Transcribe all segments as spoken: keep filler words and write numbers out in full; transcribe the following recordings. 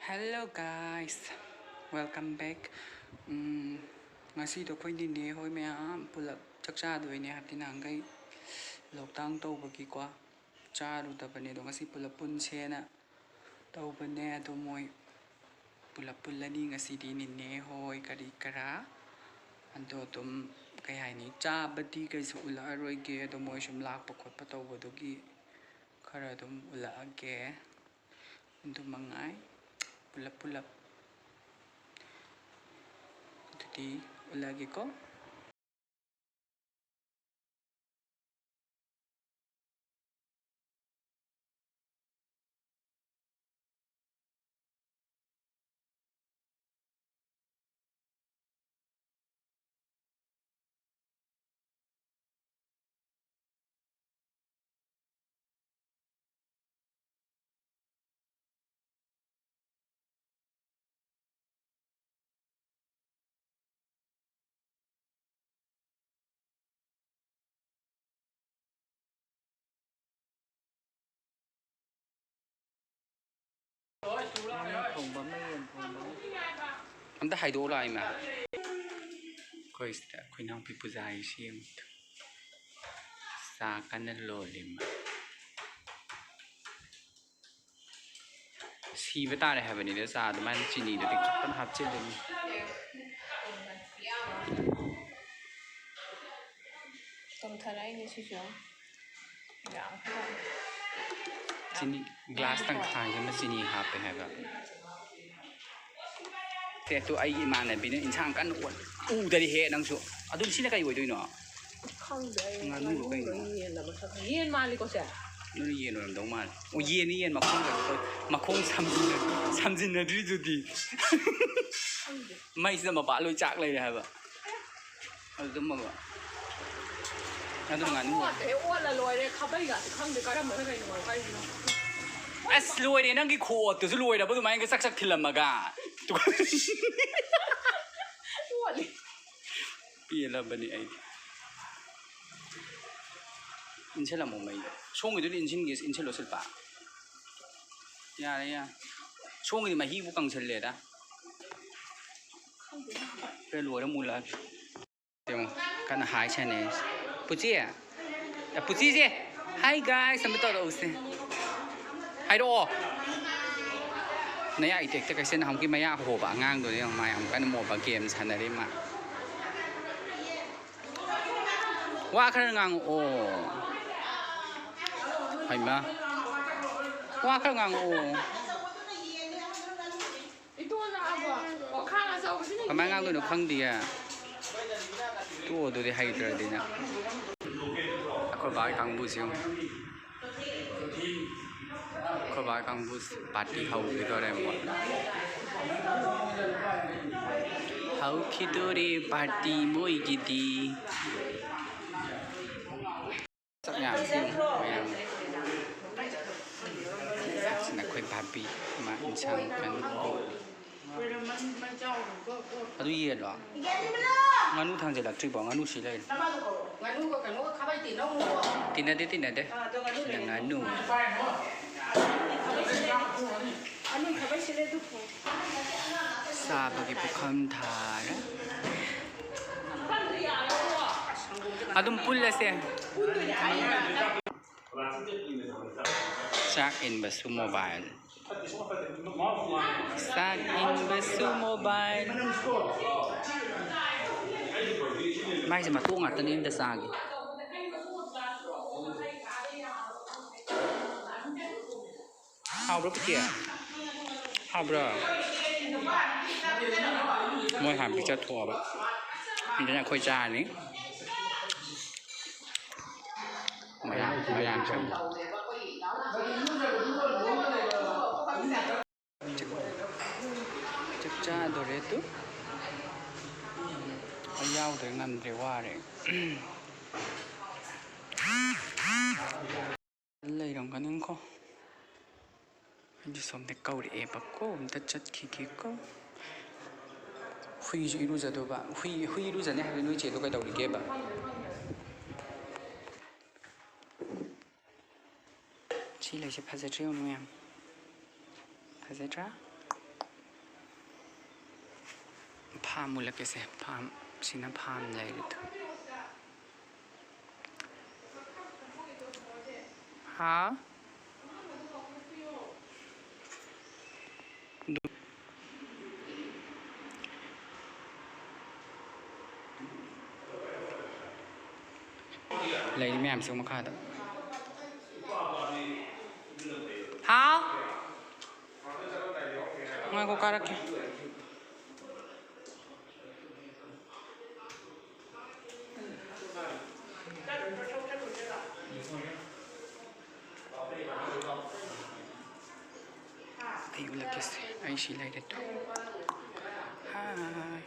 Hello guys, welcome back. ꯎꯝ, ꯉꯁꯤꯗꯣ ꯑꯩꯈꯣꯏ ꯅꯤꯅꯦ ꯍꯣꯏ ꯃꯌꯥꯝ ꯄꯨꯂꯞ ꯆꯥꯛ ꯆꯥꯗꯣꯏꯅꯦ, ꯍꯥꯏꯕꯗꯤ ꯅꯍꯥꯟꯈꯩ lockdown ꯇꯧꯕꯒꯤꯀꯣ ꯆꯥꯔꯨꯗꯕꯅꯦ, ꯑꯗꯣ ꯉꯁꯤ ꯄꯨꯂꯞ ꯄꯨꯟꯁꯦꯅ ꯇꯧꯕꯅꯦ꯫ ꯑꯗꯣ ꯃꯣꯏ ꯄꯨꯂꯞ ꯄꯨꯜꯂꯅꯤ ꯉꯁꯤꯗꯤ, ꯅꯤꯅꯦ ꯍꯣꯏ ꯀꯔꯤ ꯀꯔꯥ꯫ ꯑꯗꯣ ꯑꯗꯨꯝ ꯀꯩ ꯍꯥꯏꯅꯤ, ꯆꯥꯕꯗꯤ ꯀꯩꯁꯨ ꯎꯠꯂꯛꯑꯔꯣꯏꯒꯦ, ꯑꯗꯣ ꯃꯣꯏ ꯁꯨꯝ ꯂꯥꯛꯄ ꯈꯣꯠꯄ ꯇꯧꯕꯗꯨꯒꯤ ꯈꯔ ꯑꯗꯨꯝ ꯎꯠꯂꯛꯑꯒꯦ꯫ ꯑꯗꯨ ꯃꯉꯥꯏ꯫ ꯄꯨꯂꯞ ꯄꯨꯂꯞ ꯑꯗꯨꯗꯤ ꯎꯠꯂꯛꯑꯒꯦꯀꯣ꯫ ꯊꯣꯡꯕ ꯑꯃ, ꯌꯦꯟ ꯊꯣꯡꯕ ꯑꯃ꯫ ꯑꯝꯇ ꯍꯥꯏꯗꯣꯛꯑꯣ ꯂꯥꯛꯑꯣ ꯏꯃꯥ꯫ ꯑꯩꯈꯣꯏ ꯁꯤꯗ ꯑꯩꯈꯣꯏ ꯏꯅꯥꯎꯄꯤ ꯄꯨꯖꯥꯔꯤꯁꯤ ꯌꯦꯡꯉꯨ꯫ ꯆꯥ ꯀꯟꯅ ꯂꯣꯜꯂꯤ ꯃꯥ꯫ ꯁꯤꯕ ꯇꯥꯔꯦ ꯍꯥꯏꯕꯅꯤꯗ, ꯆꯥ ꯑꯗꯨꯃꯥꯏꯅ ꯆꯤꯅꯤꯗꯣ ꯇꯤꯛ ꯇꯤꯛ ꯍꯥꯞꯆꯤꯜꯂꯤꯅꯤ꯫ ꯀꯪꯊꯔꯛꯏꯅꯦ ꯁꯤꯁꯨ꯫ ꯌꯥꯝ ꯆꯤꯅꯤ glass ꯇꯪꯈꯥꯏ ꯑꯃ ꯆꯤꯅꯤ ꯍꯥꯞꯄꯦ ꯍꯥꯏꯕ꯫ ꯇꯦ, ꯑꯗꯨ ꯑꯩꯒꯤ ꯏꯃꯥꯟꯅꯕꯤꯅ ꯏꯟꯁꯥꯡ ꯀꯟꯅ ꯑꯣꯠ-, ꯎꯗꯔꯤꯍꯦ ꯅꯪꯁꯨ꯫ ꯑꯗꯨ ꯁꯤꯅ ꯀꯩ ꯑꯣꯏꯗꯣꯏꯅꯣ? ꯈꯪꯗꯦ ꯑꯩ꯫ ꯉꯥꯅꯨꯔꯣ ꯉꯥꯅꯨꯔꯣ ꯀꯩꯅꯣ? ꯌꯦꯟꯂ ꯃꯁꯛ ꯈꯪꯗꯦ꯫ ꯌꯦꯟ ꯃꯥꯜꯂꯤꯀꯣ ꯁꯦ? ꯑꯗꯨꯅ ꯌꯦꯟ ꯑꯣꯏꯔꯝꯗꯧ ꯃꯥꯜꯂꯦ꯫ ꯑꯣ, ꯌꯦꯟꯅꯤ, ꯌꯦꯟ ꯃꯈꯣꯡ ꯀꯩꯅꯣ ꯇꯧꯋꯤ꯫ ꯃꯈꯣꯡ ꯁꯝꯖꯤꯟꯅ-, ꯁꯝꯖꯤꯟꯅꯗ꯭ꯔꯤꯗꯨꯗꯤ꯫ ꯈꯪꯗꯦ꯫ ꯃꯩꯁꯤꯗ ꯃꯄꯥ ꯂꯣꯏ ꯆꯥꯛ ꯂꯩꯔꯦ ꯍꯥꯏꯕ꯫ ꯑꯗꯨ ꯇꯨꯝꯃꯕ? ꯑꯗꯨꯅ ꯉꯥꯅꯨ ꯑꯣꯏꯔꯦ꯫ ꯑꯣꯠꯂꯦ, ꯑꯣꯠꯂ ꯂꯣꯏꯔꯦ꯫ ꯈꯥꯕꯩꯒꯥꯁꯦ ꯈꯪꯗꯦ ꯀꯔꯝꯕꯅ ꯀꯩꯅꯣ ꯀꯥꯏꯗꯅꯣ꯫ ꯑꯁ, ꯂꯣꯏꯔꯦ, ꯅꯪꯒꯤ ꯈꯨꯑꯣꯠꯇꯨꯁꯨ ꯂꯣꯏꯔꯕ ꯑꯗꯨꯃꯥꯏꯅꯒ ꯆꯛ ꯆꯛ ꯊꯤꯜꯂꯝꯃꯒ꯫ ꯑꯣꯠꯂꯤ꯫ ꯄꯦꯜꯂꯕꯅꯤ ꯑꯩꯗꯤ꯫ ꯏꯟꯁꯤꯜꯂꯝꯃꯣ ꯃꯩꯗꯣ꯫ ꯁꯣꯝꯒꯤꯗꯨꯗꯤ ꯏꯟꯁꯤꯟꯒꯦ, ꯏꯟꯁꯤꯜꯂꯣ ꯁꯤꯜꯄꯥ꯫ ꯌꯥꯔꯦ, ꯌꯥꯔꯦ꯫ ꯁꯣꯝꯒꯤꯗꯤ ꯃꯍꯤꯕꯨ ꯀꯪꯁꯜꯂꯦꯗ꯫ ꯈꯔ ꯂꯣꯏꯔ ꯃꯨꯜꯂꯛꯑꯒꯦ꯫ ꯌꯦꯡꯉꯣ, ꯀꯟꯅ ꯍꯥꯏ ꯁꯥꯟꯅꯩ꯫ ꯄꯨꯆꯤ? ꯑꯦ, ꯄꯨꯆꯤꯁꯦ! Hi guys ꯑꯝꯇ ꯇꯧꯔꯛꯎꯁꯦ꯫ ꯍꯥꯏꯔꯛꯑꯣ꯫ ꯅꯌꯥ ꯏꯇꯦꯛꯇ ꯀꯩꯁꯦ ꯅꯍꯥꯟꯃꯨꯛꯀꯤ ꯃꯌꯥ ꯍꯣꯕ ꯑꯉꯥꯡꯗꯨꯅꯦ ꯌꯦꯡꯉꯣ, ꯃꯥ ꯌꯥꯝ ꯀꯟꯅ ꯃꯣꯕꯥꯏꯜ ꯒꯦꯝ ꯁꯥꯟꯅꯔꯤ ꯃꯥ꯫ ꯋꯥ ꯈꯔ ꯉꯥꯡꯉꯛꯑꯣ꯫ ꯍꯩꯃꯥ꯫ ꯋꯥ ꯈꯔ ꯉꯥꯡꯉꯛꯑꯣ꯫ ꯀꯃꯥꯏꯅ ꯉꯥꯡꯗꯣꯏꯅꯣ ꯈꯪꯗꯤꯌꯦ꯫ ꯇꯣꯛꯑꯣ ꯑꯗꯨꯗꯤ ꯍꯩꯇ꯭ꯔꯗꯤ ꯅꯪ꯫ ꯑꯩꯈꯣꯏ ꯕꯥꯒꯤ ꯀꯥꯡꯕꯨꯁꯤ ꯌꯦꯡꯉꯨ꯫ ꯑꯩꯈꯣꯏ ꯕꯥ ꯀꯥꯡꯕꯨꯁꯤ ꯄꯥꯔꯇꯤ ꯍꯧꯈꯤꯗꯣꯔꯦ ꯑꯃꯨꯛ꯫ ꯍꯧꯈꯤꯗꯣꯔꯦ ꯄꯥꯔꯇꯤ ꯃꯣꯏꯒꯤꯗꯤ꯫ ꯆꯥꯛ ꯌꯥꯝ ꯁꯦꯝꯃꯤ ꯃꯌꯥꯝ꯫ ꯆꯥꯛꯁꯤꯅ ꯑꯩꯈꯣꯏ ꯚꯥꯕꯤ, ꯃꯥ ꯏꯟꯁꯥꯡ ꯀꯟꯅ ꯀꯣꯠꯂꯤ꯫ ꯑꯗꯨ ꯌꯦꯟꯂꯣ? ꯉꯥꯅꯨ ꯊꯥꯡꯖꯜꯂꯛꯇ꯭ꯔꯤꯕꯣ? ꯉꯥꯅꯨ ꯁꯤ ꯂꯩꯔꯦ꯫ ꯉꯥꯅꯨꯒ ꯀꯩꯅꯣꯒ ꯈꯥꯕꯩ ꯇꯦꯅꯧꯒ꯫ ꯇꯤꯟꯅꯗꯦ, ꯇꯤꯟꯅꯗꯦ꯫ ꯑꯥ, ꯑꯗꯣ ꯉꯥꯅꯨ ꯁꯤꯅ ꯂꯩꯔꯦ꯫ ꯉꯥꯅꯨ꯫ ꯉꯥꯅꯨ ꯈꯥꯕꯩ ꯁꯤ ꯂꯩꯔꯦ, ꯑꯗꯨ ꯄꯨ꯫ ꯆꯥꯕꯒꯤ ꯄꯨꯈꯝ ꯊꯥꯔꯦ꯫ ꯑꯗꯨꯝ ꯄꯨꯜꯂꯁꯦ꯫ ꯆꯥꯛ ꯏꯟꯕꯁꯨ ꯃꯣꯕꯥꯏꯜ꯫ ꯆꯥꯛ ꯏꯟꯕꯁꯨ ꯃꯣꯕꯥꯏꯜ꯫ ꯃꯥꯏꯁꯦ ꯃꯇꯣꯛ ꯉꯥꯛꯇꯅꯦ, ꯑꯝꯇ ꯆꯥꯒꯦ꯫ ꯍꯥꯎꯕ꯭ꯔꯣ ꯄꯤꯀꯦ? ꯍꯥꯎꯕ꯭ꯔꯣ? ꯃꯣꯏ ꯍꯥꯟꯅ ꯄꯤꯖꯊꯣꯛꯑꯕ꯫ ꯑꯗꯨꯅ ꯑꯩꯈꯣꯏ ꯆꯥꯔꯅꯤ꯫ ꯃꯌꯥꯝ, ꯃꯌꯥꯝ ꯆꯪꯉꯤ꯫ ꯆꯥꯛ ꯆꯥꯗꯣꯔꯦ ꯑꯗꯨ꯫ ꯑꯩ ꯌꯥꯎꯗ꯭ꯔꯦ, ꯉꯝꯗ꯭ꯔꯦ, ꯋꯥꯔꯦ꯫ ꯂꯩꯔꯝꯒꯅꯤꯀꯣ꯫ ꯑꯩꯗꯤ ꯁꯣꯝꯗ ꯀꯧꯔꯛꯑꯦꯕꯀꯣ, ꯑꯝꯇ ꯆꯠꯈꯤꯒꯦꯀꯣ꯫ ꯍꯨꯏꯁꯨ ꯏꯔꯨꯖꯗꯧꯕ꯫ ꯍꯨꯏ, ꯍꯨꯏ ꯏꯔꯨꯖꯅꯤ ꯍꯥꯏꯕꯗꯤ ꯅꯣꯏ ꯆꯦꯗꯣ ꯀꯩꯗꯧꯔꯤꯒꯦꯕ? ꯁꯤ ꯂꯩꯁꯦ ꯐꯖꯗ꯭ꯔꯣ ꯌꯦꯡꯉꯨ ꯃꯌꯥꯝ꯫ ꯐꯖꯗ꯭ꯔꯥ? ꯐꯥꯝ ꯎꯠꯂꯛꯀꯦꯁꯦ, ꯐꯥꯝ, ꯁꯤꯅ ꯐꯥꯝ ꯂꯩꯔꯤꯗꯣ꯫ ꯍꯥꯎ꯫ ꯂꯩꯔꯤ ꯃꯌꯥꯝꯁꯤꯒ ꯃꯈꯥꯗ꯫ ꯍꯥꯎ꯫ ꯉꯥꯏꯈꯣ, ꯀꯥꯔꯛꯀꯦ꯫ ꯑꯩ ꯎꯠꯂꯛꯀꯦꯁꯦ, ꯑꯩ ꯁꯤ ꯂꯩꯔꯦ ꯇꯨ꯫ ꯍꯥꯏ꯫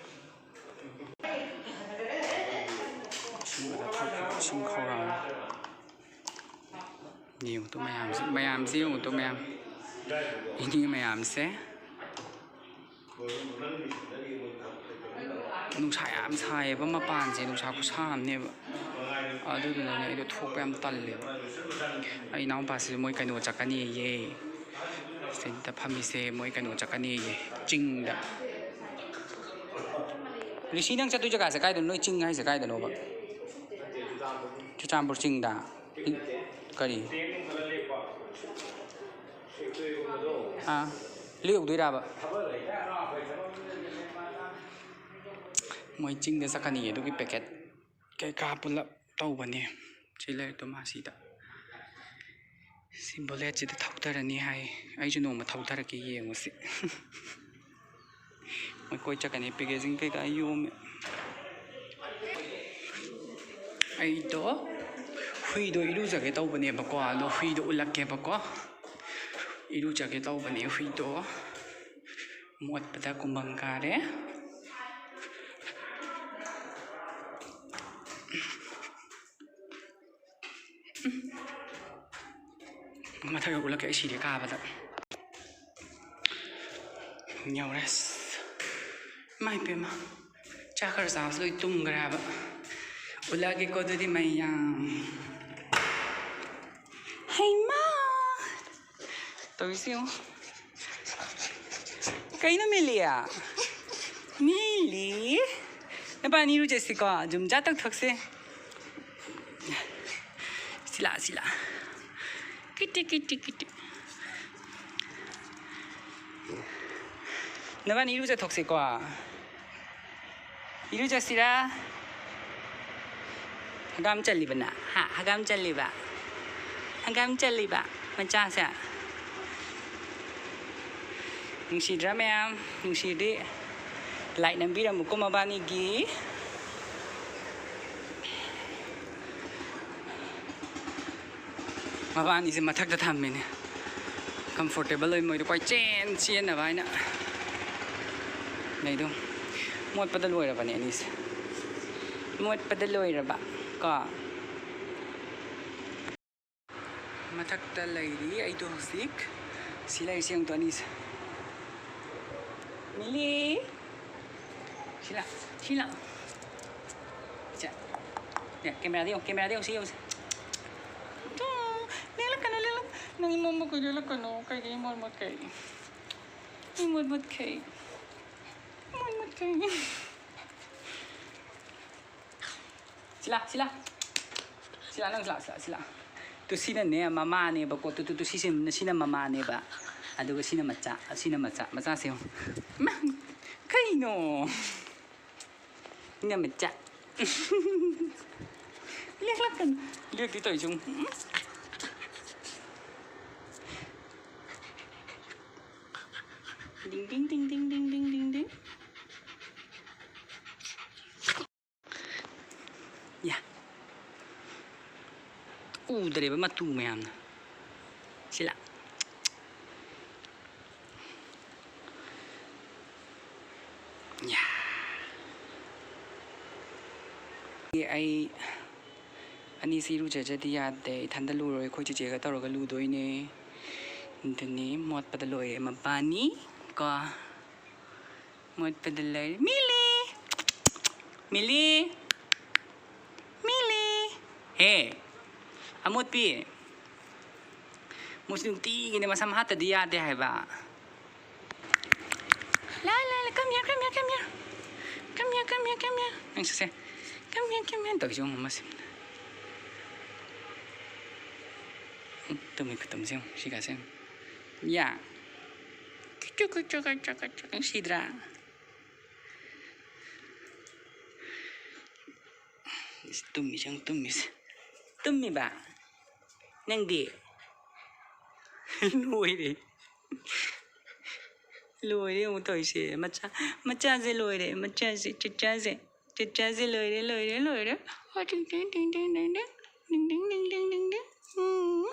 ꯏꯁꯤꯡ ꯈꯔ ꯊꯛꯄ, ꯏꯁꯤꯡ ꯈꯧꯔꯥꯡꯉꯦ꯫ ꯌꯦꯡꯉꯨ ꯇꯨ ꯃꯌꯥꯝꯁꯤ, ꯃꯌꯥꯝꯁꯤ ꯌꯦꯡꯉꯨ ꯇꯨ ꯃꯌꯥꯝ꯫ ꯏꯅꯦ ꯃꯌꯥꯝꯁꯦ꯫ ꯅꯨꯡꯁꯥ ꯌꯥꯝ ꯁꯥꯏꯌꯦꯕ ꯃꯄꯥꯟꯁꯦ, ꯅꯨꯡꯁꯥ ꯈꯨꯁꯥ ꯑꯃꯅꯦꯕ꯫ ꯑꯗꯨꯗꯨꯅꯅꯦ ꯑꯩꯗꯣ ꯊꯣꯛꯄ ꯌꯥꯝ ꯇꯜꯂꯦꯕ꯫ ꯑꯩ ꯏꯅꯥꯎꯄꯥꯁꯤ ꯃꯣꯏ ꯀꯩꯅꯣ ꯆꯠꯀꯅꯤꯌꯦ꯫ ꯁꯤꯗ ꯐꯝꯃꯤꯁꯦ ꯃꯣꯏ ꯀꯩꯅꯣ ꯆꯠꯀꯅꯤꯌꯦ, ꯆꯤꯡꯗ꯫ ꯔꯤꯁꯤ, ꯅꯪ ꯆꯠꯇꯣꯏ ꯖꯒꯥꯁꯦ ꯀꯥꯏꯗꯅꯣ? ꯅꯣꯏ ꯆꯤꯡ ꯍꯥꯏꯁꯦ ꯀꯥꯏꯗꯅꯣꯕ? ꯆꯨꯔꯆꯥꯟꯄꯨꯔ ꯆꯤꯡꯗ? ꯀꯔꯤ? ꯑꯥ, ꯂꯦꯛꯎꯗꯣꯏꯔꯕ? ꯃꯣꯏ ꯆꯤꯡꯗ ꯆꯠꯀꯅꯤ, ꯑꯗꯨꯒꯤ ꯄꯦꯀꯦꯠ ꯀꯩꯀꯥ ꯄꯨꯂꯞ ꯇꯧꯕꯅꯦ꯫ ꯁꯤ ꯂꯩꯔꯦ ꯇꯣꯃꯥꯁꯤꯗ꯫ ꯁꯤ ꯕꯨꯂꯦꯠꯁꯤꯗ ꯊꯧꯊꯔꯅꯤ ꯍꯥꯏ꯫ ꯑꯩꯁꯨ ꯅꯣꯡꯃ ꯊꯧꯊꯔꯛꯀꯦ, ꯌꯦꯡꯉꯨꯁꯤ꯫ ꯃꯣꯏ ꯀꯣꯏ ꯆꯠꯀꯅꯤ, ꯄꯦꯀꯦꯖꯤꯡ ꯀꯩꯀꯥ ꯌꯣꯝꯃꯦ꯫ ꯑꯩꯗꯣ ꯍꯨꯏꯗꯣ ꯏꯔꯨꯖꯒꯦ ꯇꯧꯕꯅꯦꯕꯀꯣ, ꯑꯗꯣ ꯍꯨꯏꯗꯣ ꯎꯠꯂꯛꯀꯦꯕꯀꯣ꯫ ꯏꯔꯨꯖꯒꯦ ꯇꯧꯕꯅꯦ ꯍꯨꯏꯗꯣ꯫ ꯃꯣꯠꯄꯗ ꯀꯨꯝꯕꯪ ꯀꯥꯔꯦ꯫ ꯃꯊꯛꯇ ꯎꯠꯂꯛꯀꯦ, ꯑꯩ ꯁꯤꯔꯦ ꯀꯥꯕꯗ꯫ ꯌꯧꯔꯦ꯫ ꯏꯃꯥꯏ ꯄꯦꯝꯃ, ꯆꯥꯛ ꯈꯔ ꯆꯥꯕꯁꯨ ꯂꯣꯏ ꯇꯨꯝꯈ꯭ꯔꯦ ꯍꯥꯏꯕ꯫ ꯎꯠꯂꯛꯑꯒꯦꯀꯣ ꯑꯗꯨꯗꯤ ꯃꯌꯥꯝ꯫ ꯍꯩꯃꯥ! ꯇꯧꯔꯤꯁꯤ ꯌꯦꯡꯉꯨ꯫ ꯀꯩꯅꯣ ꯃꯤꯂꯤ? ꯃꯤꯂꯤ? ꯅꯕꯥꯅꯤ ꯏꯔꯨꯖꯁꯤꯀꯣ, ꯖꯨꯝꯖꯥ ꯇꯧꯊꯣꯛꯁꯦ꯫ ꯁꯤꯂꯥ, ꯁꯤꯂꯥ꯫ ꯀꯤꯇꯤ, ꯀꯤꯇꯤ, ꯀꯤꯇꯤ꯫ ꯅꯕꯥꯅꯤ ꯏꯔꯨꯖꯊꯣꯛꯁꯤꯀꯣ꯫ ꯏꯔꯨꯖꯁꯤꯔꯥ? ꯍꯒꯥꯝ ꯆꯜꯂꯤꯕ ꯅꯪ? ꯍꯥ? ꯍꯒꯥꯝ ꯆꯜꯂꯤꯕ? ꯍꯒꯥꯝ ꯆꯜꯂꯤꯕ ꯃꯆꯥꯁꯦ? ꯅꯨꯡꯁꯤꯗ꯭ꯔꯥ ꯃꯌꯥꯝ? ꯅꯨꯡꯁꯤꯔꯗꯤ like ꯅꯝꯕꯤꯔꯝꯃꯨꯀꯣ ꯃꯕꯥꯅꯤꯒꯤ꯫ ꯃꯕꯥꯅꯤꯁꯦ ꯃꯊꯛꯇ ꯊꯝꯃꯤꯅꯦ, comfortable ꯑꯣꯏ ꯃꯣꯏꯗꯣ ꯀꯣꯏꯆꯦꯟ ꯆꯦꯟꯅꯕ ꯍꯥꯏꯅ꯫ ꯂꯩꯗꯣ ꯃꯣꯠꯄꯗ ꯂꯣꯏꯔꯕꯅꯦ ꯑꯅꯤꯁꯦ, ꯃꯣꯠꯄꯗ ꯂꯣꯏꯔꯕ ꯀꯣ꯫ ꯃꯊꯛꯇ ꯂꯩꯔꯤ ꯑꯩꯗꯣ ꯍꯧꯖꯤꯛ꯫ ꯁꯤ ꯂꯩꯔꯤꯁꯤ ꯌꯦꯡꯉꯨꯇꯣ ꯑꯅꯤꯁꯦ꯫ ꯃꯤꯂꯤ! ꯁꯤꯂꯥ, ꯁꯤꯂꯥ꯫ ꯁꯦ꯫ ꯌꯥ, camera ꯗ ꯌꯦꯡꯉꯨ, camera ꯗ ꯌꯦꯡꯉꯨ, ꯁꯤ ꯌꯦꯡꯉꯨꯁꯦ꯫ ꯇꯨ, ꯂꯦꯡꯂꯛꯀꯅꯨ, ꯂꯦꯡꯂꯛ-, ꯅꯪ ꯏꯃꯣꯠ ꯃꯣꯠꯈꯩ ꯂꯦꯡꯂꯛꯀꯅꯨ꯫ ꯀꯩꯒꯤ ꯏꯃꯣꯠ ꯃꯣꯠꯈꯩ? ꯏꯃꯣꯠ ꯃꯣꯠꯈꯩ꯫ ꯏꯃꯣꯠ ꯃꯣꯠꯈꯩ꯫ ꯁꯤꯂꯥ, ꯁꯤꯂꯥ꯫ ꯁꯤꯂꯥ, ꯅꯪ ꯁꯤꯂꯥ, ꯁꯤꯂꯥ, ꯁꯤꯂꯥ꯫ ꯇꯨ ꯁꯤꯅꯅꯦ ꯃꯃꯥꯅꯦꯕꯀꯣ꯫ ꯇꯨ, ꯇꯨ, ꯇꯨ ꯁꯤꯁꯦ, ꯁꯤꯅ ꯃꯃꯥꯅꯦꯕ꯫ ꯑꯗꯨꯒ ꯁꯤꯅ ꯃꯆꯥ, ꯁꯤꯅ ꯃꯆꯥ, ꯃꯆꯥꯁꯦ ꯌꯦꯡꯉꯨ꯫ ꯏꯃꯥ, ꯀꯩꯅꯣ? ꯁꯤꯅ ꯃꯆꯥ꯫ ꯂꯦꯛꯂꯛꯀꯅꯨ꯫ ꯂꯦꯛꯇꯤ ꯇꯧꯔꯤꯁꯦ ꯌꯦꯡꯉꯨ꯫ ꯗꯤꯡ, ꯗꯤꯡ, ꯗꯤꯡ꯫ ꯌꯥ꯫ ꯎꯗ꯭ꯔꯦꯕ ꯃꯇꯨ ꯃꯌꯥꯝꯅ꯫ ꯁꯤꯂꯥ꯫ ꯌꯥ꯫ ꯑꯩ ꯑꯅꯤꯁꯤ ꯏꯔꯨꯖꯗ꯭ꯔꯗꯤ ꯌꯥꯗꯦ꯫ ꯏꯊꯟꯗ ꯂꯨꯔꯣꯏ, ꯑꯩꯈꯣꯏ ꯆꯦꯆꯦꯒ ꯇꯧꯔꯒ ꯂꯨꯗꯣꯏꯅꯦ꯫ ꯑꯗꯨꯅꯤ ꯃꯣꯠꯄꯗ ꯂꯣꯏꯔꯦ ꯃꯕꯥꯅꯤ ꯀꯣ꯫ ꯃꯣꯠꯄꯗ ꯂꯩꯔꯦ꯫ ꯃꯤꯂꯤ! ꯃꯤꯂꯤ! ꯃꯤꯂꯤ! ꯍꯦ! ꯑꯃꯣꯠꯄꯤ! ꯃꯣꯏꯁꯨ ꯅꯨꯡꯇꯤꯒꯤꯅꯦ ꯃꯁꯝ ꯍꯥꯠꯇꯗꯤ ꯌꯥꯗꯦ ꯍꯥꯏꯕ꯫ Come here, come here, come here. Come here, come here, come here. ꯅꯪ ꯁꯤꯁꯦ. Come here, come here. ꯇꯧꯔꯤꯁꯦ ꯌꯦꯡꯉꯨ ꯃꯁꯤ꯫ ꯎꯝ, ꯇꯨꯝꯃꯤ ꯈꯨꯇꯨꯝꯁꯦ ꯌꯦꯡꯉꯨ꯫ ꯁꯤꯒꯥꯁꯦ ꯌꯦꯡꯉꯨ꯫ ꯌꯥ꯫ ꯀꯨꯆꯨ, ꯀꯨꯆꯨ, ꯀꯨꯆꯨ, ꯀꯨꯆꯨ꯫ ꯅꯨꯡꯁꯤꯗ꯭ꯔꯥ? ꯏꯁ, ꯇꯨꯝꯃꯤꯁꯦ ꯌꯦꯡꯉꯨ, ꯇꯨꯝꯃꯤꯁꯦ꯫ ꯇꯨꯝꯃꯤꯕ? ꯅꯪꯗꯤ? ꯂꯣꯏꯔꯦ꯫ ꯂꯣꯏꯔꯦ ꯌꯦꯡꯉꯨ ꯇꯧꯔꯤꯁꯦ꯫ ꯃꯆꯥ, ꯃꯆꯥꯁꯦ ꯂꯣꯏꯔꯦ꯫ ꯃꯆꯥꯁꯦ, ꯆꯆꯥꯁꯦ꯫ ꯆꯆꯥꯁꯦ ꯂꯣꯏꯔꯦ, ꯂꯣꯏꯔꯦ, ꯂꯣꯏꯔꯦ꯫ ꯑꯣ, ꯇꯤꯡ, ꯇꯤꯡ, ꯇꯤꯡ, ꯇꯤꯡ, ꯇꯤꯡ, ꯇꯤꯡ꯫ ꯇꯤꯡ, ꯇꯤꯡ, ꯇꯤꯡ, ꯇꯤꯡ, ꯇꯤꯡ꯫ ꯎꯝ꯫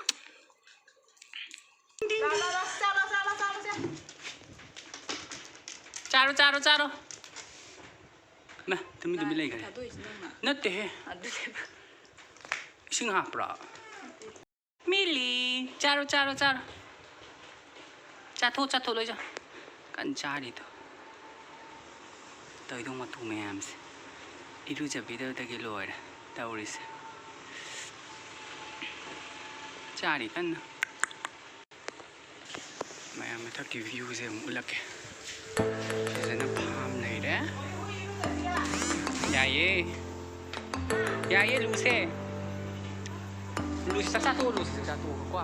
ꯇꯤꯡ, ꯇꯤꯡ, ꯇꯤꯡ꯫ ꯆꯥꯔꯣ, ꯆꯥꯔꯣ, ꯆꯥꯔꯣ, ꯆꯥꯔꯣ꯫ ꯆꯥꯔꯣ, ꯆꯥꯔꯣ, ꯆꯥꯔꯣ꯫ ꯃꯥ, ꯇꯨꯃꯤꯟ, ꯇꯨꯃꯤꯟ ꯂꯩꯈ꯭ꯔꯦ꯫ ꯊꯥꯗꯣꯛꯏꯁꯤ ꯅꯪꯅ? ꯅꯠꯇꯦꯍꯦ꯫ ꯑꯗꯨꯅꯦꯕ꯫ ꯏꯁꯤꯡ ꯍꯥꯞꯄ꯭ꯔꯣ? ꯃꯤꯂꯤ, ꯆꯥꯔꯣ, ꯆꯥꯔꯣ, ꯆꯥꯔꯣ꯫ ꯆꯥꯊꯣꯛ, ꯆꯥꯊꯣꯛ, ꯂꯣꯏ ꯆꯥ-, ꯀꯟꯅ ꯆꯥꯔꯤꯗꯣ꯫ ꯇꯧꯗꯧ ꯃꯇꯨ ꯃꯌꯥꯝꯁꯦ꯫ ꯏꯔꯨꯖꯕꯤꯗꯕꯗꯒꯤ ꯂꯣꯏꯔꯦ ꯇꯧꯔꯤꯁꯦ꯫ ꯆꯥꯔꯤ ꯀꯟꯅ꯫ ꯃꯌꯥꯝ ꯃꯊꯛꯀꯤ viewꯁꯦ ꯑꯃꯨꯛ ꯎꯠꯂꯛꯀꯦ꯫ ꯁꯤꯗꯅ farm ꯂꯩꯔꯦ꯫ ꯌꯥꯏꯌꯦ꯫ ꯌꯥꯏꯌꯦ, ꯂꯨꯁꯦ꯫ ꯂꯨꯁꯤ ꯆꯥꯛ ꯆꯥꯊꯣꯛꯑꯣ, ꯂꯨꯁꯤ ꯆꯥꯛ ꯆꯥꯊꯣꯛꯑꯒꯀꯣ꯫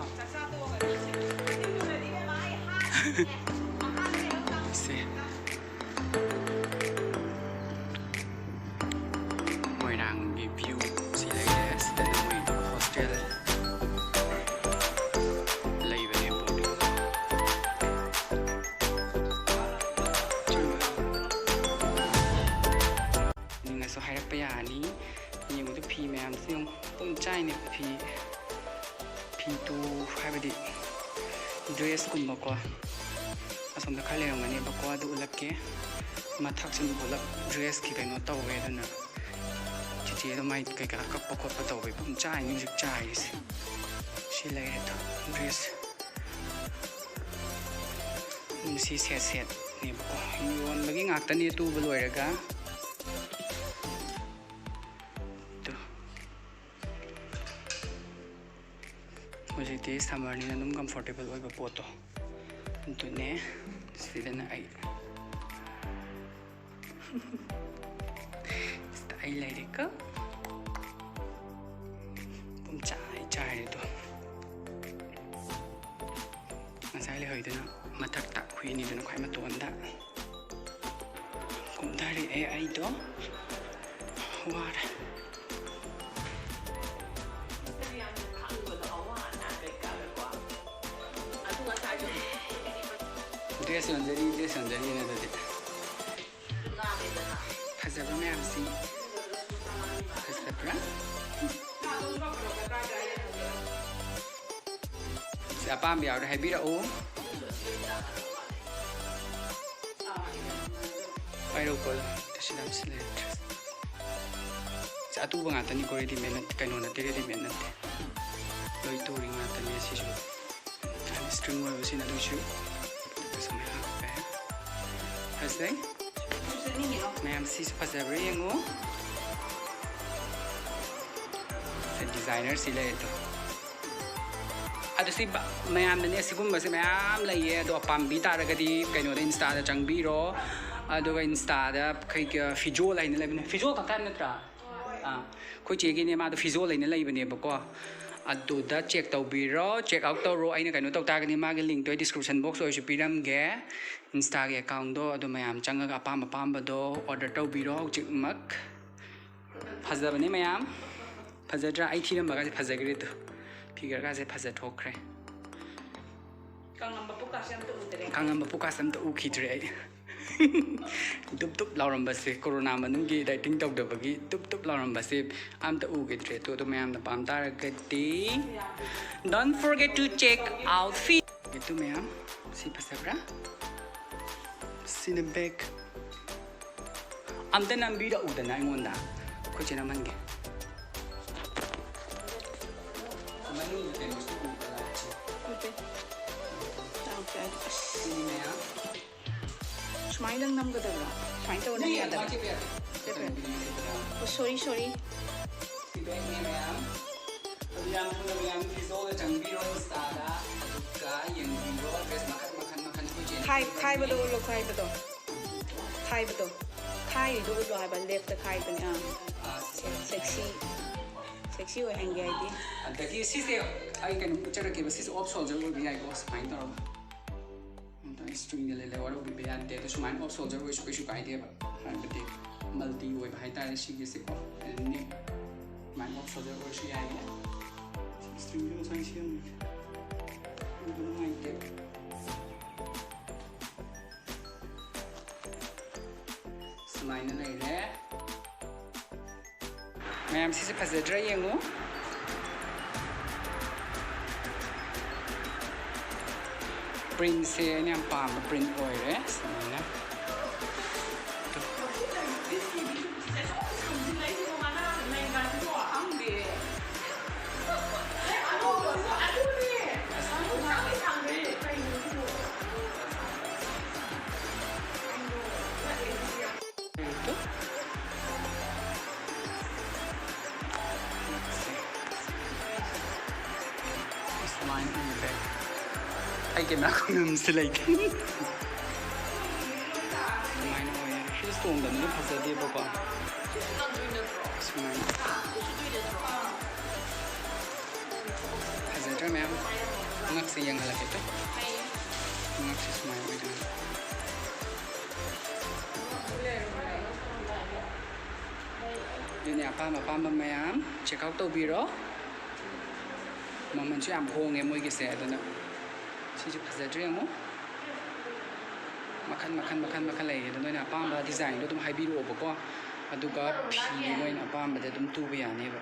ꯁꯦ꯫ ꯃꯣꯏꯔꯥꯡꯒꯤ view ꯁꯤ ꯂꯩꯔꯦ꯫ ꯁꯤꯗꯅ ꯃꯣꯏ hostel ꯂꯩꯕꯅꯦ, boarding꯫ ꯅꯤꯡꯉꯁꯨ ꯍꯥꯏꯔꯛꯄ ꯌꯥꯅꯤ꯫ ꯌꯦꯡꯕꯗ ꯐꯤ ꯃꯌꯥꯝꯁꯤ ꯌꯦꯡꯉꯨ, ꯄꯨꯝ ꯆꯥꯏꯅꯦ ꯐꯤ꯫ ꯐꯤ ꯇꯨ ꯍꯥꯏꯕꯗꯤ dressꯀꯨꯝꯕꯀꯣ꯫ ꯑꯁꯣꯝꯗ ꯈꯔ ꯂꯩꯔꯝꯒꯅꯦꯕꯀꯣ, ꯑꯗꯨ ꯎꯠꯂꯛꯀꯦ꯫ ꯃꯊꯛꯁꯤꯡ ꯄꯨꯂꯞ dressꯀꯤ ꯀꯩꯅꯣ ꯇꯧꯋꯦ, ꯑꯗꯨꯅ ꯆꯤꯆꯦꯗꯣ ꯃꯥꯏ ꯀꯩꯀꯥ ꯀꯛꯄ ꯈꯣꯠꯄ ꯇꯧꯕꯩ ꯄꯨꯝ ꯆꯥꯏꯅꯤ ꯍꯧꯖꯤꯛ ꯆꯥꯏꯔꯤꯁꯦ꯫ ꯁꯤ ꯂꯩꯔꯦ ꯑꯗꯣ dress꯫ ꯎꯝ, ꯁꯤ set setꯅꯦꯕꯀꯣ꯫ ꯌꯣꯟꯕꯒꯤ ꯉꯥꯛꯇꯅꯦ ꯇꯨꯕ ꯂꯣꯏꯔꯒ꯫ ꯑꯗꯨ ꯍꯧꯖꯤꯛꯇꯤ summerꯅꯤꯅ ꯑꯗꯨꯝ comfortable ꯑꯣꯏꯕ ꯄꯣꯠꯇꯣ ꯑꯗꯨꯅꯦ꯫ ꯁꯤꯗꯅ ꯑꯩ ꯂꯩꯔꯦꯀꯣ꯫ ꯄꯨꯝꯆꯥꯏ ꯆꯥꯏꯔꯦꯗꯣ꯫ ꯉꯁꯥꯏ ꯂꯩꯍꯧꯔꯤꯗꯨꯅ ꯃꯊꯛꯇ, ꯑꯩꯈꯣꯏ ꯑꯅꯤꯗꯨꯅ ꯈ꯭ꯋꯥꯏ ꯃꯇꯣꯟꯗ꯫ ꯀꯨꯝꯊꯔꯛꯑꯦ ꯑꯩꯗꯣ꯫ ꯋꯥꯔꯦ꯫ ꯗ꯭ꯔꯦꯁ ꯌꯣꯟꯖꯔꯤ, ꯗ꯭ꯔꯦꯁ ꯌꯣꯟꯖꯔꯤꯅ ꯑꯗꯨꯗꯤ꯫ ꯐꯖꯕ ꯃꯌꯥꯝꯁꯤ꯫ ꯐꯖꯕ꯭ꯔꯥ? ꯁꯤ ꯑꯄꯥꯝꯕ ꯌꯥꯎꯔꯗꯤ ꯍꯥꯏꯕꯤꯔꯛꯎ꯫ ꯄꯥꯏꯔꯛꯎꯀꯣ꯫ ꯁꯤ ꯌꯥꯝ ꯁꯤ ꯂꯩꯔꯦ꯫ ꯁꯤ ꯑꯇꯨꯕ ꯉꯥꯛꯇꯅꯤꯀꯣ, readymade ꯅꯠꯇꯦ, ꯀꯩꯅꯣ ꯅꯠꯇꯦ, readymade ꯅꯠꯇꯦ꯫ ꯂꯣꯏ ꯇꯨꯔꯤ ꯉꯥꯛꯇꯅꯦ ꯁꯤꯁꯨ꯫ String ꯑꯣꯏꯕꯁꯤꯅ ꯑꯗꯨꯁꯨ ꯁꯨꯃꯥꯏꯅ ꯍꯥꯞꯄꯦ꯫ ꯐꯖꯩ꯫ ꯃꯌꯥꯝ ꯁꯤꯁꯨ ꯐꯖꯕ꯭ꯔꯥ ꯌꯦꯡꯉꯨ꯫ ꯁꯤ designer ꯁꯤ ꯂꯩꯔꯦ ꯑꯗꯣ꯫ ꯑꯗꯨ ꯁꯤ ꯕ-, ꯃꯌꯥꯝꯗꯅꯦ ꯁꯤꯒꯨꯝꯕꯁꯦ ꯃꯌꯥꯝ ꯂꯩꯌꯦ꯫ ꯑꯗꯣ ꯄꯥꯝꯕꯤ ꯇꯥꯔꯒꯗꯤ ꯀꯩꯅꯣꯗ Instaꯗ ꯆꯪꯕꯤꯔꯣ꯫ ꯑꯗꯨꯒ Instaꯗ ꯀꯩ-, ꯀ-, ꯐꯤꯖꯣꯜ ꯍꯥꯏꯅ ꯂꯩꯕꯅꯦ꯫ ꯐꯤꯖꯣꯜ ꯈꯛꯇ ꯍꯥꯏꯕ ꯅꯠꯇ꯭ꯔꯥ? ꯑꯥ, ꯑꯩꯈꯣꯏ ꯆꯦꯒꯤꯅꯦ, ꯃꯥꯗꯣ ꯐꯤꯖꯣꯜ ꯍꯥꯏꯅ ꯂꯩꯕꯅꯦꯕꯀꯣ꯫ ꯑꯗꯨꯗ check ꯇꯧꯕꯤꯔꯣ, check out ꯇꯧꯔꯣ꯫ ꯑꯩꯅ ꯀꯩꯅꯣ ꯇꯧ ꯇꯥꯔꯒꯗꯤ ꯃꯥꯒꯤ linkꯇꯣ ꯑꯩ description box ꯑꯣꯏꯔꯁꯨ ꯄꯤꯔꯝꯒꯦ꯫ Instaꯒꯤ accountꯗꯣ ꯑꯗꯨ ꯃꯌꯥꯝ ꯆꯪꯉꯒ ꯑꯄꯥꯝ ꯑꯄꯥꯝꯕꯗꯣ order ꯇꯧꯕꯤꯔꯣ ꯍꯧꯖꯤꯛꯃꯛ꯫ ꯐꯖꯕꯅꯦ ꯃꯌꯥꯝ꯫ ꯐꯖꯗ꯭ꯔꯥ? ꯑꯩ ꯊꯤꯔꯝꯕꯒꯁꯦ ꯐꯖꯈ꯭ꯔꯦ ꯑꯗꯨ꯫ Figureꯒꯁꯦ ꯐꯖꯊꯣꯛꯈ꯭ꯔꯦ꯫ ꯀꯪꯉꯝꯕ ꯄꯨꯛꯀꯥꯁꯦ ꯑꯝꯇ ꯎꯗ꯭ꯔꯦ꯫ ꯀꯪꯉꯝꯕ ꯄꯨꯛꯀꯥꯁꯦ ꯑꯝꯇ ꯎꯈꯤꯗ꯭ꯔꯦ ꯑꯩ꯫ ꯗꯨꯞ ꯗꯨꯞ ꯂꯥꯎꯔꯝꯕꯁꯦ, corona ꯃꯅꯨꯡꯒꯤ dieting ꯇꯧꯗꯕꯒꯤ ꯗꯨꯞ ꯗꯨꯞ ꯂꯥꯎꯔꯝꯕꯁꯦ ꯑꯝꯇ ꯎꯈꯤꯗ꯭ꯔꯦ꯫ ꯑꯗꯣ, ꯑꯗꯣ ꯃꯌꯥꯝꯅ ꯄꯥꯝ ꯇꯥꯔꯒꯗꯤ don't forget to check out feed꯫ ꯑꯗꯨ ꯃꯌꯥꯝ, ꯁꯤ ꯐꯖꯕ꯭ꯔꯥ? ꯁꯤꯅ back꯫ ꯑꯝꯇ ꯅꯝꯕꯤꯔꯛꯎꯗꯅ ꯑꯩꯉꯣꯟꯗ꯫ ꯑꯩꯈꯣꯏ ꯆꯦ ꯅꯝꯍꯟꯒꯦ꯫ ꯃꯅꯨꯡꯗ ꯀꯩꯅꯣꯁꯨ ꯎꯕ꯭ꯔꯥ? ꯎꯗꯦ꯫ ꯌꯥꯝ ꯐꯖꯩ꯫ ꯑꯁ꯫ ꯁꯤꯅꯤ ꯃꯌꯥꯝ꯫ ꯁꯨꯃꯥꯏꯅꯗꯪ ꯅꯝꯒꯗꯕ꯭ꯔꯣ? ꯁꯨꯃꯥꯏꯅ ꯇꯧꯔ ꯅꯝ ꯅꯠꯇꯦ, ꯌꯥꯗꯕ꯭ꯔꯥ? ꯑꯗꯨꯃꯥꯏꯅ ꯆꯦꯞꯄ ꯌꯥꯗꯦ꯫ ꯆꯦꯞꯄ ꯌꯥꯗꯦ꯫ ꯑꯣ, sorry, sorry꯫ ꯁꯤ backꯅꯦ ꯃꯌꯥꯝ꯫ ꯑꯗꯨ ꯌꯥꯝ ꯊꯨꯅ ꯃꯌꯥꯝ Fizzoꯜꯗ ꯆꯪꯕꯤꯔꯣ Instaꯗ꯫ ꯑꯗꯨꯒ ꯌꯦꯡꯕꯤꯔꯣ dress ꯃꯈꯜ ꯃꯈꯜ ꯃꯈꯜ ꯑꯩꯈꯣꯏ ꯆꯦꯅ ꯈꯥꯏ-, ꯈꯥꯏꯕꯗꯣ ꯎꯠꯂꯣ, ꯈꯥꯏꯕꯗꯣ꯫ ꯈꯥꯏꯕꯗꯣ꯫ ꯈꯥꯏꯔꯤꯗꯣ ꯎꯠꯂꯣ ꯍꯥꯏꯕ, ꯂꯦꯐꯇ ꯈꯥꯏꯕꯅꯦ꯫ ꯑꯥ, ꯁꯦꯛꯁꯤ, ꯁꯦꯛꯁꯤ ꯑꯣꯏꯍꯟꯒꯦ ꯍꯥꯏꯗꯤ꯫ ꯑꯗꯒꯤ ꯁꯤꯁꯦ ꯑꯩ ꯀꯩꯅꯣꯝ ꯎꯠꯆꯔꯛꯀꯦꯕ꯫ ꯁꯤꯁꯦ ꯑꯣꯐ ꯁꯣꯜꯖꯔ ꯑꯣꯏꯕ ꯌꯥꯏꯀꯣ, ꯁꯨꯃꯥꯏꯅ ꯇꯧꯔꯒ꯫ ꯑꯝꯇꯪ ꯏꯁꯇ꯭ꯔꯤꯡꯗ ꯂꯩ ꯂꯩ ꯋꯥꯔꯧꯕꯤꯕ ꯌꯥꯗꯦ꯫ ꯑꯗꯣ ꯁꯨꯃꯥꯏꯅ ꯑꯣꯐ ꯁꯣꯜꯖꯔ ꯑꯣꯏꯔꯁꯨ ꯀꯩꯁꯨ ꯀꯥꯏꯗꯦꯕ, ꯍꯥꯏꯕꯗꯤ ꯃꯜꯇꯤ ꯑꯣꯏꯕ ꯍꯥꯏꯇꯥꯔꯦ ꯁꯤꯒꯤꯁꯦꯀꯣ꯫ ꯑꯗꯨꯅꯤ ꯁꯨꯃꯥꯏꯅ ꯑꯣꯐ ꯁꯣꯜꯖꯔ ꯑꯣꯏꯔꯁꯨ ꯌꯥꯏꯌꯦ꯫ ꯏꯁꯇ꯭ꯔꯤꯡꯁꯦ ꯉꯁꯥꯏ ꯁꯦꯝꯃꯦ, ꯑꯗꯨ ꯅꯨꯡꯉꯥꯏꯇꯦꯕ꯫ ꯁꯨꯃꯥꯏꯅ ꯂꯩꯔꯦ꯫ ꯃꯌꯥꯝ, ꯁꯤꯁꯦ ꯐꯖꯗ꯭ꯔꯥ ꯌꯦꯡꯉꯨ꯫ ꯄ꯭ꯔꯤꯟꯁꯦ ꯑꯩꯅ ꯌꯥꯝ ꯄꯥꯝꯕ ꯄ꯭ꯔꯤꯟ ꯑꯣꯏꯔꯦ꯫ ꯁꯨꯃꯥꯏꯅ꯫ ꯁꯨꯃꯥꯏꯅ ꯎꯔꯦ꯫ ꯑꯩꯒꯤ ꯅꯥꯀꯣꯡ ꯑꯃꯁꯨ ꯂꯩꯇꯦ꯫ ꯁꯨꯃꯥꯏꯅ ꯑꯣꯏꯌꯦ꯫ ꯍꯤꯜꯁ ꯇꯣꯡꯗꯕꯅꯤꯅ ꯐꯖꯗꯦꯕꯀꯣ꯫ ꯁꯨꯃꯥꯏꯅ꯫ ꯐꯖꯗ꯭ꯔꯥ ꯃꯌꯥꯝ? ꯉꯛꯁꯦ ꯌꯦꯡꯍꯜꯂꯛꯀꯦ ꯇꯨ꯫ ꯉꯛꯁꯦ ꯁꯨꯃꯥꯏꯅ ꯑꯣꯏꯗꯣꯏꯅꯤ꯫ ꯑꯗꯨꯅꯦ, ꯑꯄꯥꯝ ꯑꯄꯥꯝꯕ ꯃꯌꯥꯝ check out ꯇꯧꯕꯤꯔꯣ꯫ ꯃꯃꯜꯁꯨ ꯌꯥꯝ ꯍꯣꯡꯉꯦ ꯃꯣꯏꯒꯤꯁꯦ꯫ ꯑꯗꯨꯅ ꯁꯤꯁꯨ ꯐꯖꯗ꯭ꯔꯦ, ꯌꯦꯡꯉꯣ꯫ ꯃꯈꯜ, ꯃꯈꯜ, ꯃꯈꯜ, ꯃꯈꯜ ꯂꯩꯌꯦ꯫ ꯑꯗꯣ ꯅꯣꯏꯅ ꯑꯄꯥꯝꯕ designꯗꯣ ꯑꯗꯨꯝ ꯍꯥꯏꯕꯤꯔꯛꯑꯣꯕꯀꯣ꯫ ꯑꯗꯨꯒ ꯐꯤꯗꯤ ꯅꯣꯏꯅ ꯑꯄꯥꯝꯕꯗ ꯑꯗꯨꯝ ꯇꯨꯕ ꯌꯥꯅꯦꯕ꯫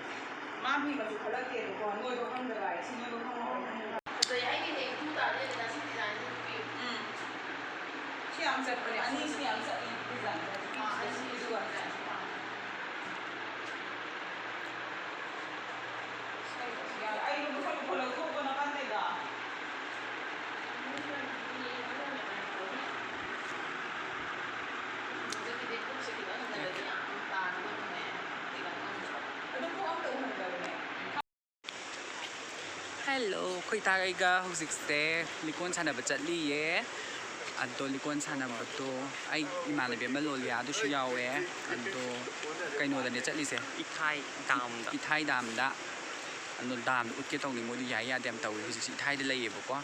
ꯃꯥ ꯐꯤ ꯃꯆꯨ ꯈꯜꯂꯛꯇꯦꯕꯀꯣ, ꯅꯣꯏꯕ ꯈꯪꯗꯕ ꯍꯥꯏ, ꯁꯤ ꯅꯣꯏꯕ ꯈꯪꯍꯧꯔꯣꯏ꯫ ꯐꯖꯩ, ꯑꯩꯒꯤ ꯍꯦꯛ ꯇꯨ ꯇꯥꯔꯗꯤ ꯑꯗꯨꯅ ꯁꯤ designꯁꯤ ꯇꯨꯕꯤꯌꯨ꯫ ꯎꯝ꯫ ꯁꯤ ꯌꯥꯝ ꯆꯠꯄꯅꯦ, ꯑꯅꯤꯁꯤ ꯌꯥꯝ ꯆꯠꯂꯤ designꯁꯦ꯫ ꯑꯥ, ꯑꯁꯤ ꯑꯗꯨꯒ ꯗꯤꯖꯥꯏꯟꯁꯤ ꯄꯥꯝꯃꯦ꯫ ꯑꯩ ꯃꯊꯛ ꯄꯨꯈꯠꯂꯛꯊꯣꯛꯄ ꯅꯥꯀꯟꯗꯩꯗ꯫ ꯍꯦꯜꯂꯣ, ꯑꯩꯈꯣꯏ ꯏꯇꯥꯒꯩꯒ ꯍꯧꯖꯤꯛꯁꯦ ꯂꯤꯀꯣꯟ ꯁꯥꯟꯅꯕ ꯆꯠꯂꯤꯌꯦ꯫ ꯑꯗꯣ ꯂꯤꯀꯣꯟ ꯁꯥꯟꯅꯕꯗꯣ ꯑꯩ ꯏꯃꯥꯟꯅꯕꯤ ꯑꯃ ꯂꯣꯂꯤꯌꯥ ꯑꯗꯨꯁꯨ ꯌꯥꯎꯋꯦ꯫ ꯑꯗꯣ ꯀꯩꯅꯣꯗꯅꯦ ꯆꯠꯂꯤꯁꯦ, ꯏꯊꯥꯏ ꯗꯥꯝꯗ꯫ ꯏꯊꯥꯏ ꯗꯥꯝꯗ꯫ ꯑꯗꯣ ꯗꯥꯝꯗ ꯎꯠꯀꯦ ꯇꯧꯅꯤ, ꯃꯣꯏꯗꯣ ꯌꯥꯏ ꯌꯥꯗꯦ ꯌꯥꯝ ꯇꯧꯋꯤ꯫ ꯍꯧꯖꯤꯛꯁꯦ ꯏꯊꯥꯏꯗ ꯂꯩꯌꯦꯕꯀꯣ꯫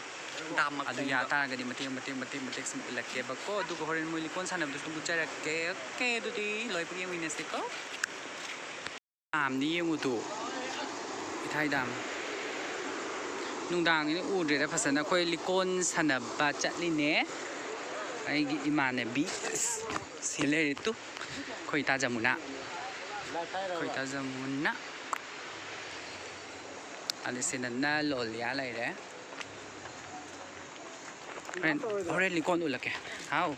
ꯗꯥꯝ ꯑꯗꯨ ꯌꯥ ꯃꯈꯣꯡꯗ꯫ ꯇꯥꯔꯒꯗꯤ ꯃꯇꯦꯛ ꯃꯇꯦꯛ ꯃꯇꯦꯛ ꯃꯇꯦꯛ ꯁꯨꯝ ꯎꯠꯂꯛꯀꯦꯕꯀꯣ꯫ ꯑꯗꯨꯒ ꯍꯣꯔꯦꯟ ꯃꯣꯏ ꯂꯤꯀꯣꯟ ꯁꯥꯟꯅꯕꯗꯨꯁꯨ ꯎꯠꯆꯔꯛꯀꯦ꯫ ꯑꯣꯀꯦ, ꯑꯗꯨꯗꯤ ꯂꯣꯏꯕꯒ ꯌꯦꯡꯃꯤꯟꯅꯁꯤꯀꯣ꯫ ꯗꯥꯝꯗꯤ ꯌꯦꯡꯉꯨ ꯇꯨ, ꯏꯊꯥꯏ ꯗꯥꯝ꯫ ꯅꯨꯡꯗꯥꯡꯅꯤꯅ ꯎꯗ꯭ꯔꯦꯗ ꯐꯖꯅ꯫ ꯑꯩꯈꯣꯏ ꯂꯤꯀꯣꯟ ꯁꯥꯟꯅꯕ ꯆꯠꯂꯤꯅꯦ꯫ ꯑꯩꯒꯤ ꯏꯃꯥꯟꯅꯕꯤ ꯁꯤ ꯂꯩꯔꯦ ꯇꯨ, ꯑꯩꯈꯣꯏ ꯏꯇꯥ ꯖꯃꯨꯅꯥ꯫ ꯑꯩꯈꯣꯏ ꯏꯇꯥ ꯖꯃꯨꯅꯥ꯫ ꯑꯗ ꯁꯤꯗꯅ ꯂꯣꯂꯤꯌꯥ ꯂꯩꯔꯦ꯫ ꯍꯣꯔꯦꯟ, ꯍꯣꯔꯦꯟ ꯂꯤꯀꯣꯟ ꯎꯠꯂꯛꯀꯦ꯫ ꯍꯥꯎ꯫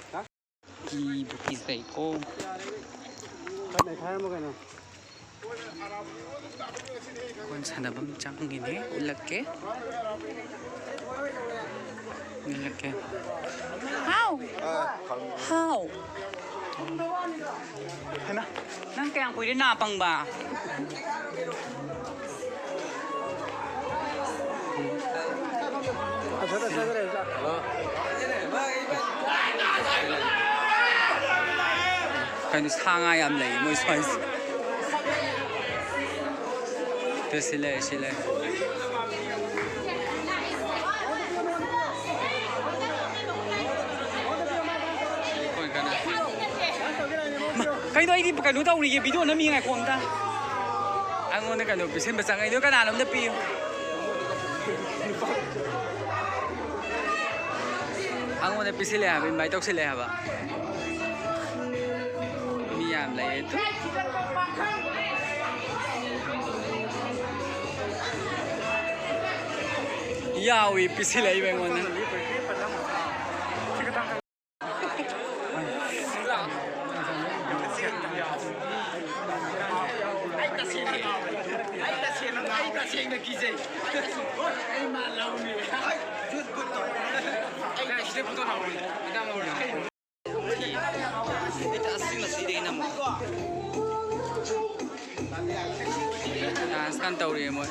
ꯀꯤꯕꯨ ꯀꯤꯖꯩꯀꯣ꯫ ꯀꯟꯅ ꯈꯥꯏꯔꯝꯃꯣ ꯀꯩꯅꯣ꯫ ꯀꯣꯟ ꯁꯥꯟꯅꯐꯝ ꯆꯪꯉꯤꯅꯦ, ꯎꯠꯂꯛꯀꯦ꯫ ꯎꯠꯂꯛꯀꯦ꯫ ꯍꯥꯎ꯫ ꯍꯥꯎ꯫ ꯍꯩꯃꯥ꯫ ꯅꯪ ꯀꯌꯥꯝ ꯀꯨꯏꯔꯦ ꯅꯥ ꯄꯪꯕ? ꯀꯩꯅꯣ, ꯁꯥ ꯉꯥ ꯌꯥꯝ ꯂꯩ ꯃꯣꯏ ꯁ꯭ꯋꯥꯏꯁꯦ꯫ ꯇꯨ, ꯁꯤ ꯂꯩꯔꯦ, ꯁꯤ ꯂꯩꯔꯦ꯫ ꯀꯩꯅꯣ, ꯑꯩꯗꯤ ꯀꯩꯅꯣ ꯇꯧꯔꯤꯌꯦ, ꯚꯤꯗꯤꯑꯣ ꯅꯝꯃꯤ, ꯉꯥꯏꯈꯣ ꯑꯝꯇ꯫ ꯑꯩꯉꯣꯟꯗ ꯀꯩꯅꯣ ꯄꯤꯁꯤꯟꯕ ꯆꯪꯉꯛꯏꯗꯣ ꯀꯅꯥꯅꯣ? ꯑꯝꯇ ꯄꯤꯌꯨ꯫ ꯑꯩꯉꯣꯟꯗ ꯄꯤꯁꯤꯜꯂꯛꯑꯦ ꯍꯥꯏꯕ, invite ꯇꯧꯁꯤꯜꯂꯛꯑꯦ ꯍꯥꯏꯕ꯫ ꯃꯤ ꯌꯥꯝ ꯂꯩꯌꯦ ꯑꯗꯨ꯫ ꯌꯥꯎꯏ, ꯄꯤꯁꯤꯜꯂꯛꯏꯕ ꯑꯩꯉꯣꯟꯗ꯫ ꯑꯩ ꯇꯁꯦꯡꯅ, ꯑꯩ ꯇꯁꯦꯡꯅ, ꯑꯩ ꯇꯁꯦꯡꯅ ꯀꯤꯖꯩ꯫ ꯑꯩ ꯃꯥ ꯂꯧꯅꯤ꯫ ꯑꯩ ꯁꯤꯗ ꯐꯣꯇꯣ ꯊꯝꯃꯣ꯫ ꯃꯦꯗꯥꯝ ꯂꯧꯔꯣ꯫ ꯑꯩ ꯇꯁꯦꯡꯅ ꯁꯤꯗꯩ ꯅꯝꯃꯣ꯫ Dance ꯀꯟꯅ ꯇꯧꯔꯤꯌꯦ ꯃꯣꯏ꯫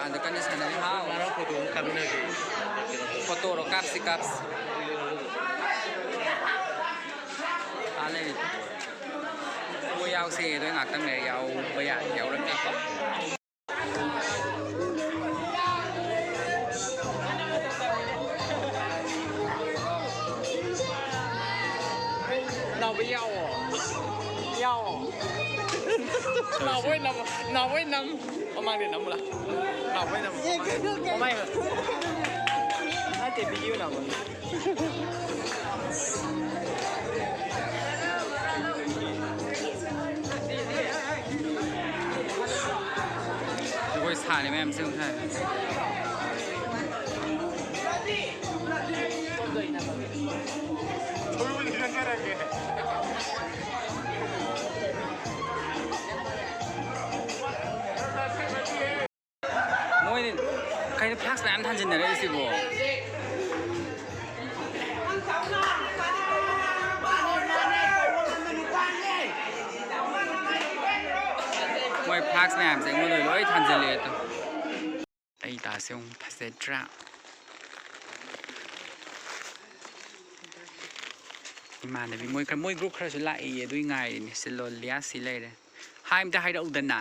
ꯑꯥꯗ ꯀꯟꯅ ꯁꯥꯟꯅꯔꯤ꯫ ꯍꯥꯎ꯫ ꯃꯥꯅ ꯐꯣꯇꯣ ꯑꯃ ꯀꯥꯞꯃꯤꯟꯅꯒꯦ꯫ ꯐꯣꯇꯣꯔꯣ? ꯀꯥꯞꯁꯤ, ꯀꯥꯞꯁꯤ꯫ ꯑꯥ ꯂꯩꯔꯤ꯫ ꯃꯣꯏ ꯌꯥꯎꯁꯦ ꯑꯗꯣ, ꯉꯥꯛꯇꯪ ꯂꯩꯔ ꯌꯥꯎꯕ ꯌꯥ-, ꯌꯥꯎꯔꯛꯀꯦꯀꯣ꯫ ꯅꯥꯎꯕ ꯌꯥꯎꯑꯣ꯫ ꯌꯥꯎꯑꯣ꯫ ꯅꯥꯎꯕ ꯑꯣꯏ ꯅꯝꯃꯣ꯫ ꯅꯥꯎꯕ ꯑꯣꯏ ꯅꯝ꯫ ꯃꯃꯥꯡꯗ ꯅꯝꯃꯨ ꯂꯥꯎ꯫ ꯅꯥꯎꯕ ꯑꯣꯏ ꯅꯝꯃꯨ꯫ ꯃꯃꯥꯡ-, ꯃꯃꯥꯡ-, ꯅꯠꯇꯦ, video ꯅꯝꯃꯨ꯫ ꯖꯒꯣꯏ ꯁꯥꯔꯤ ꯃꯌꯥꯝꯁꯦ ꯌꯦꯡꯉꯨ꯫ ꯃꯣꯏ ꯀꯩꯅꯣ flask ꯃꯌꯥꯝ ꯊꯥꯟꯖꯤꯟꯅꯔꯛꯏꯁꯤꯕꯣ? ꯃꯣꯏ flask ꯃꯌꯥꯝꯁꯦ ꯑꯩꯉꯣꯟꯗ ꯂꯣꯏ ꯊꯥꯟꯖꯤꯜꯂꯛꯑꯦ ꯇꯨ꯫ ꯑꯩ ꯇꯥꯁꯦ ꯑꯃꯨꯛ ꯐꯖꯗ꯭ꯔꯥ? ꯏꯃꯥꯟꯅꯕꯤ ꯃꯣꯏ ꯈꯔ, ꯃꯣꯏ group ꯈꯔꯁꯨ ꯂꯥꯛꯏꯌꯦ, ꯑꯗꯨꯏ ꯉꯥꯏꯔꯤꯅꯦ꯫ ꯁꯤ ꯂꯣꯂꯤꯌꯥ ꯁꯤ ꯂꯩꯔꯦ꯫ Hi ꯑꯝꯇ ꯍꯥꯏꯔꯛꯎꯗꯅ꯫